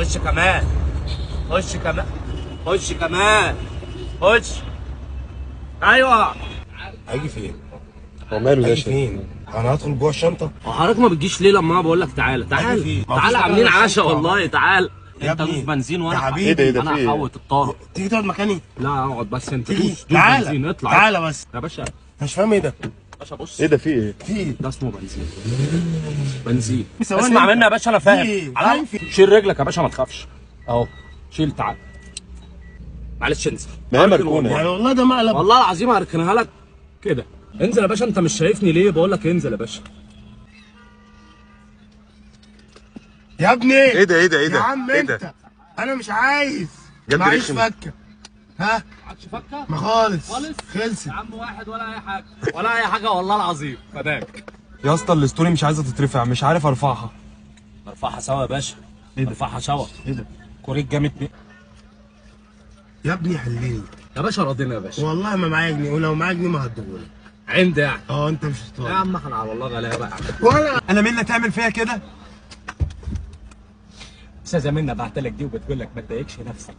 خش كمان، خش كمان، خش كمان، خش. ايوه. هاجي فين؟ هو ماله ده؟ هاجي فين؟ انا هدخل جوه الشنطة. هو حضرتك ما بتجيش ليه لما انا بقول لك تعالى؟ تعالى تعالى، عاملين عشاء والله. تعالى انت دوس بنزين وانا حبيبي. ايه ده؟ ايه ده؟ انا هحوط الطاره. تيجي تقعد مكاني؟ لا اقعد بس انت، دوس تعالى بنزين، اطلع تعالى بس يا باشا. مش فاهم ايه ده يا باشا. بص ايه ده؟ في ايه؟ في ايه؟ ده اسمه بنزين. بنزين. ثواني. اسمع مني يا باشا، انا فاهم. على شيل رجلك يا باشا، ما تخافش اهو. شيل، تعالى. معلش انزل. ما هي مركونة يعني والله ده مقلب والله العظيم هركنها لك كده. انزل يا باشا، انت مش شايفني ليه؟ بقول لك انزل يا باشا. يا ابني ايه ده؟ ايه ده؟ ايه ده؟ يا عم ايه انت ده؟ انا مش عايز. جد معيش رخم. فكه. ها؟ معكش فكه؟ ما خالص خالص؟ خلصت يا عم واحد ولا اي حاجة، ولا اي حاجة والله العظيم. فداك يا اسطى ال story مش عايزه تترفع، مش عارف ارفعها. نرفعها سوا يا باشا. ايه ده؟ نرفعها سوا. ايه ده؟ كوريك جامد يا ابني حليني يا باشا. راضينا يا باشا والله. ما معايا جنيه، ولو معايا جنيه ما هديهولك. عندي يعني. اه انت مش يا هتطلع عم احنا على الله غلابة بقى. ولا انا منى تعمل فيها كده؟ استاذه منى بعتلك دي وبتقول لك ما تضايقش نفسك،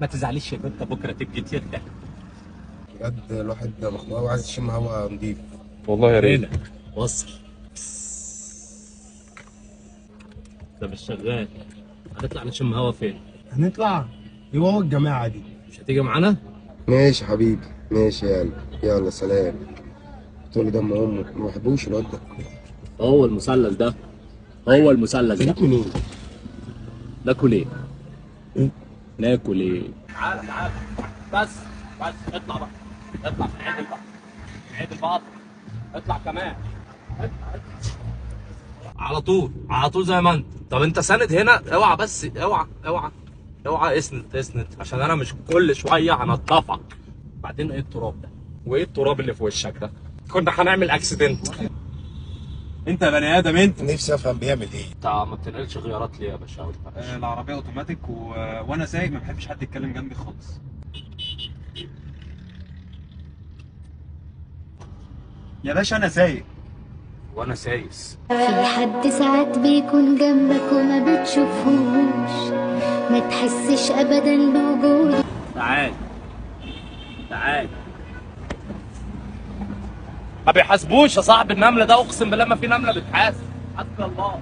ما تزعليش يا بنت، بكره تبقي تيتا. بجد الواحد مخنوق وعايز يشم هوا نضيف. والله يا ريت. هنا وصل. ده مش شغال. هنطلع نشم هوا فين؟ هنطلع ايه هو الجماعة دي؟ مش هتيجي معانا؟ ماشي يا حبيبي، ماشي. يلا يلا سلام. تقول لي دم امك ما بحبوش الواد ده. هو المثلث ده، هو المثلث ده جيت منين؟ ناكل ايه؟ ناكل ايه؟ تعالى تعالى بس بس، اطلع بقى، اطلع عدل بقى، عدل بقى، اطلع كمان، اطلع اطلع. على طول على طول زي ما انت. طب انت ساند هنا، اوعى بس، اوعى اوعى اوعى، اسند اسند، عشان انا مش كل شوية هنضفك. بعدين ايه التراب ده؟ وايه التراب اللي في وشك ده؟ كنا هنعمل accident. انت يا بني ادم انت. نفسي افهم بيعمل ايه. انت ما بتنقلش غيارات ليه يا باشا؟ العربية اوتوماتيك وانا سايق ما بحبش حد يتكلم جنبي خالص. يا باشا انا سايق وانا سايس. في حد ساعات بيكون جنبك وما بتشوفهوش، ما تحسش ابدا بوجوده. تعال تعال، ما بيحاسبوش يا صاحب النملة ده، اقسم بالله ما في نملة بتحاسب. حسبي الله.